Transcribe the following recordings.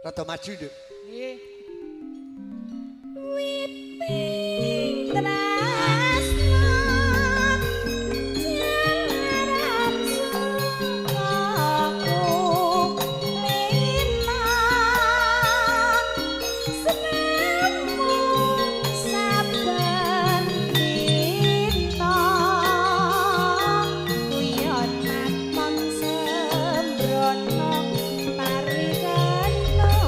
Rada maju, Nduk. Nggih. Witing tresna jalaran sukaku lina senengmu saben dina kuyon maton sembrono parikena.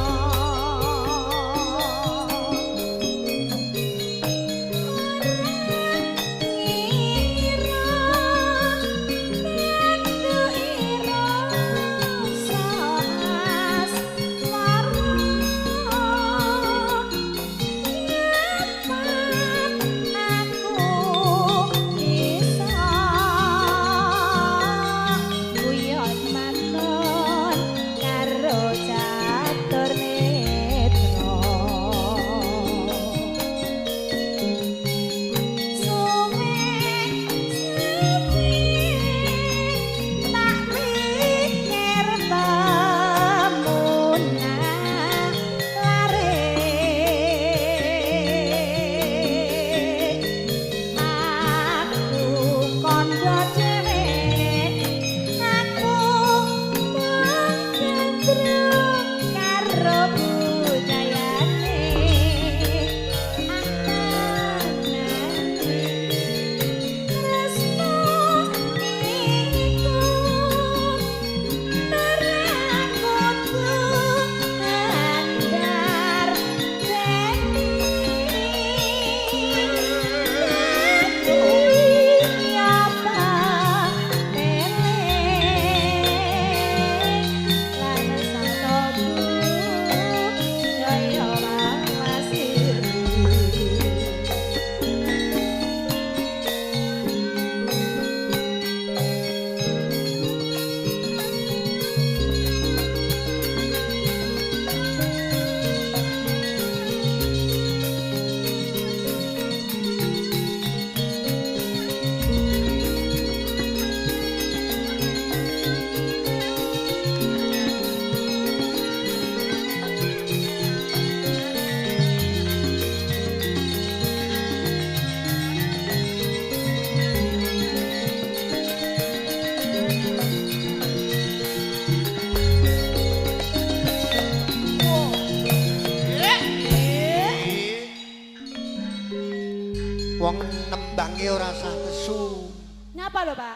Wong nembange ora usah nesu. Ngapa lho, Pak?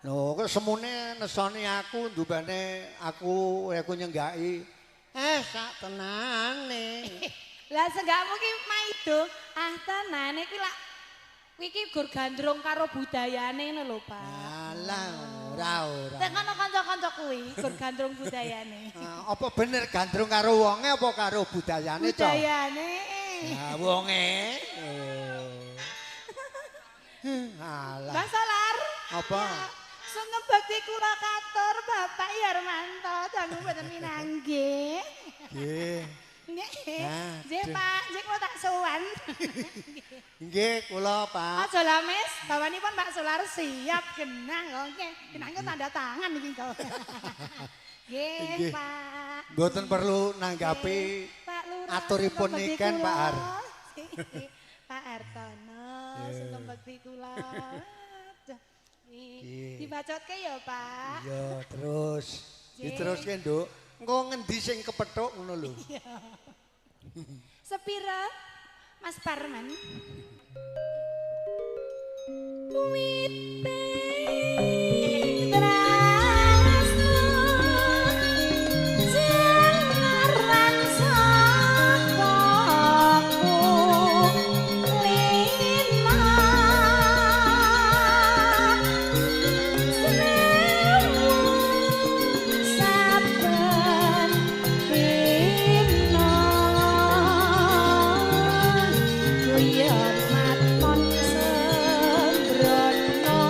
Lho, kok semune nesoni aku ndubane aku nyenggaki. Sak tenane. Lah senggakmu ki maido, ah tenane kuwi lak kuwi iki gur gandrung karo budayane ngono lho, Pak. Alah, ora ora. Tek kono kanca-kanca kuwi gur gandrung budayane. Apa bener gandrung karo wonge apa karo budayane, Cok? Budayane. Nah, wonge. Alah. Mbah Solar. Apa? Sungkem bakti kula katur Bapak Yarmanto dangu mboten minanggih. Nggih. Nggih. Nggih, Pak, nggih kula tak sowan. Nggih, kula, Pak. Aja lamis, bawanipun Pak Solar siap genah kok nggih. Genah engko tanda tangan iki kok. Nggih, Pak. Mboten perlu nanggapi Pak Lurah. Aturipun niken, Pak Har. Pak Hartono, sungkem bekti kula. Dibacotke ya, Pak. Iya, terus. Diteruske, Nduk. Engko ngendi sing kepethuk ngono lho. Iya. Sepira Mas Parman? Witing tresna jalaran sakaku lina sewu saben dina guyon maton sembrono.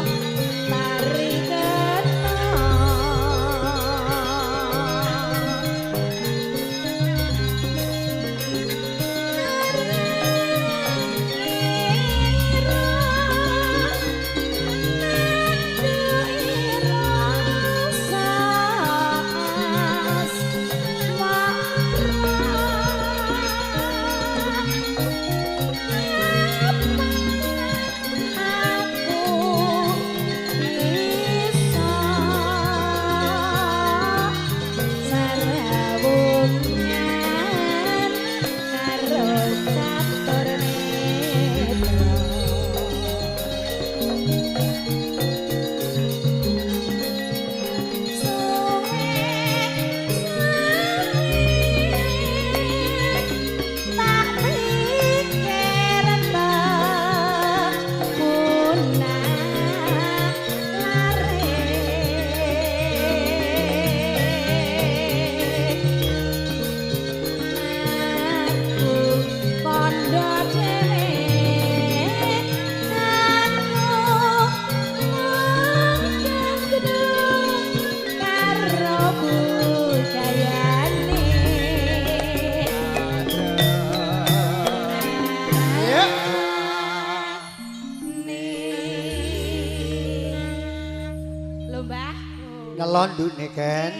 Kelon Nduk Niken.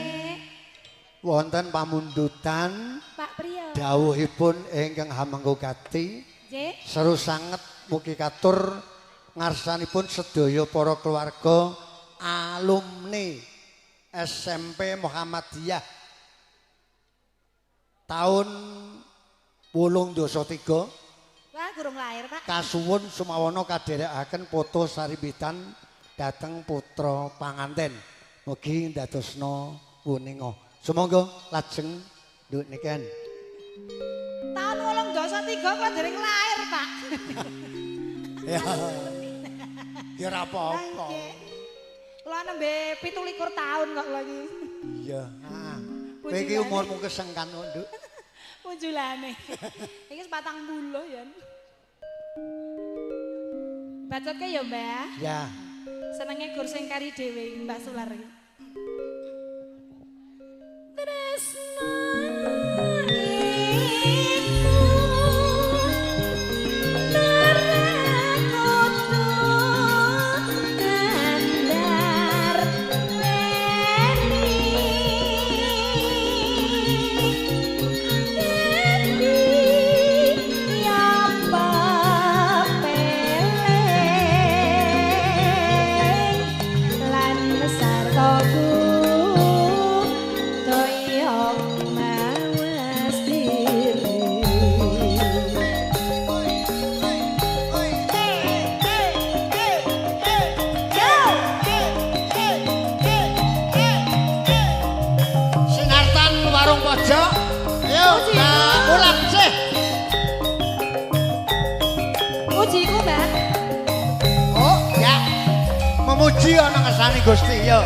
Wonten pamundutan Pak Priyo. Dawuhipun ingkang hamengku gati. Nggih. Seru sanget mugi katur ngarsanipun sedaya para keluarga alumni SMP Muhammadiyah tahun 823. Wah, kurang lahir, Pak. Kasuwun sumawana kadherekaken foto sarimbitan dhateng putra panganten. Mugi ndadosna wuninga. Sumangga lajeng Nduk Niken. Tahun 823 kula dereng lahir, Pak. Ya. Ya ora apa-apa. Kula nembe 27 tahun kok kula iki. Iya, heeh. Kowe iki umurmu kesengkan kok, Nduk. Punjulane. Iki 40 ya. Bacotke ya, Mbah. Ya. Senenge gur sing kari dhewe Mbak Sular iki. Tresna iku narakutu kandar weni dadi apa peleng lan sarta Memuji ana ngersane Gusti ya.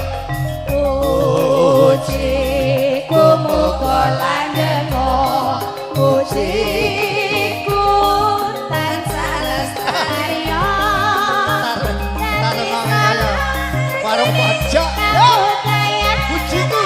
Pujiku muga langgeng, pujiku tansah lestari. Warung pojok. Pujiku.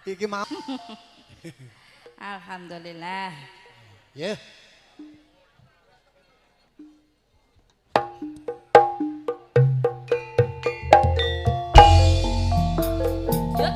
Iki mau. Alhamdulillah. Ya. Yeah. Ayo.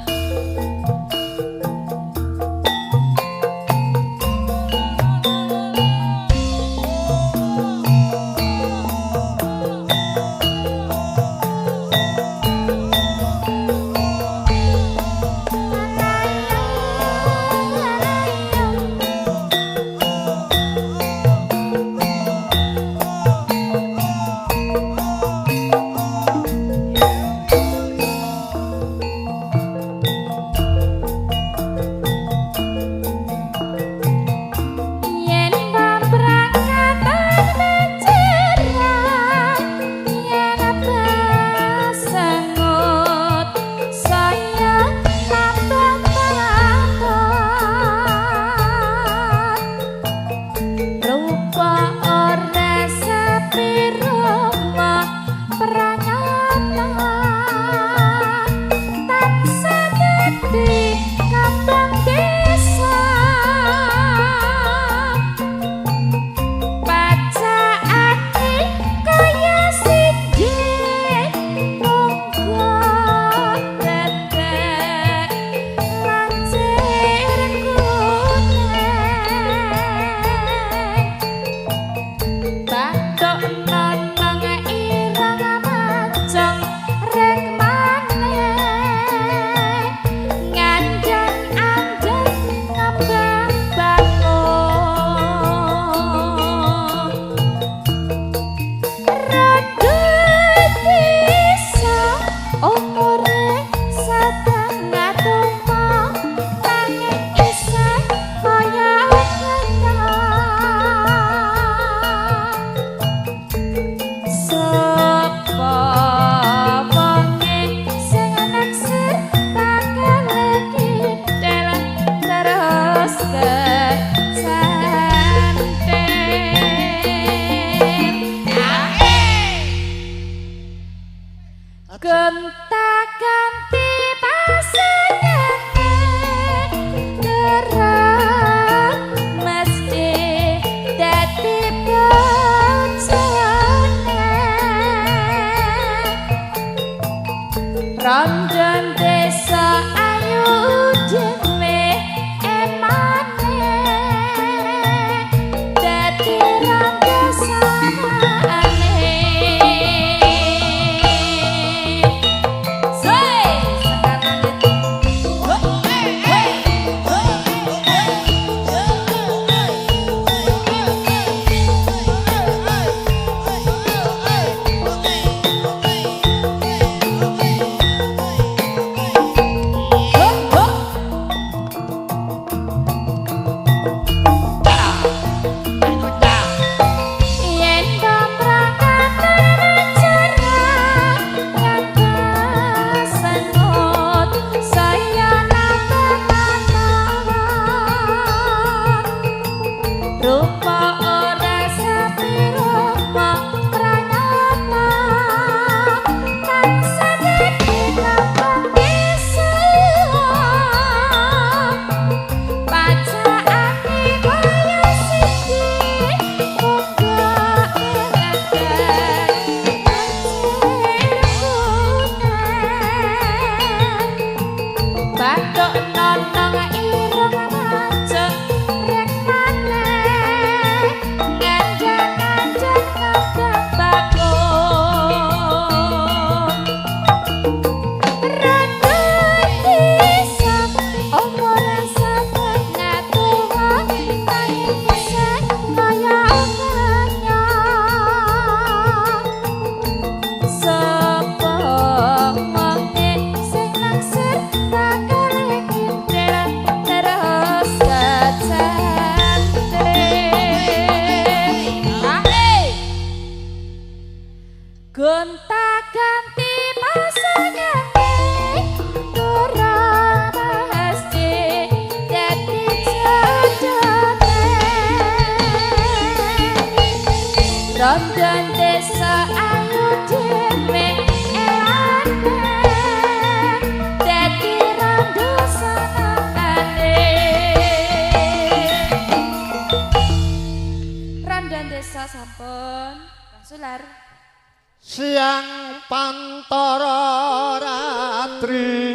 Gonta-ganti pasangane ora pasti dadi jodone. Rondon desa ayu dhewe elane dadi rondo senengane. Rondon desa sampun Bang Sular. Siang pantara ratri.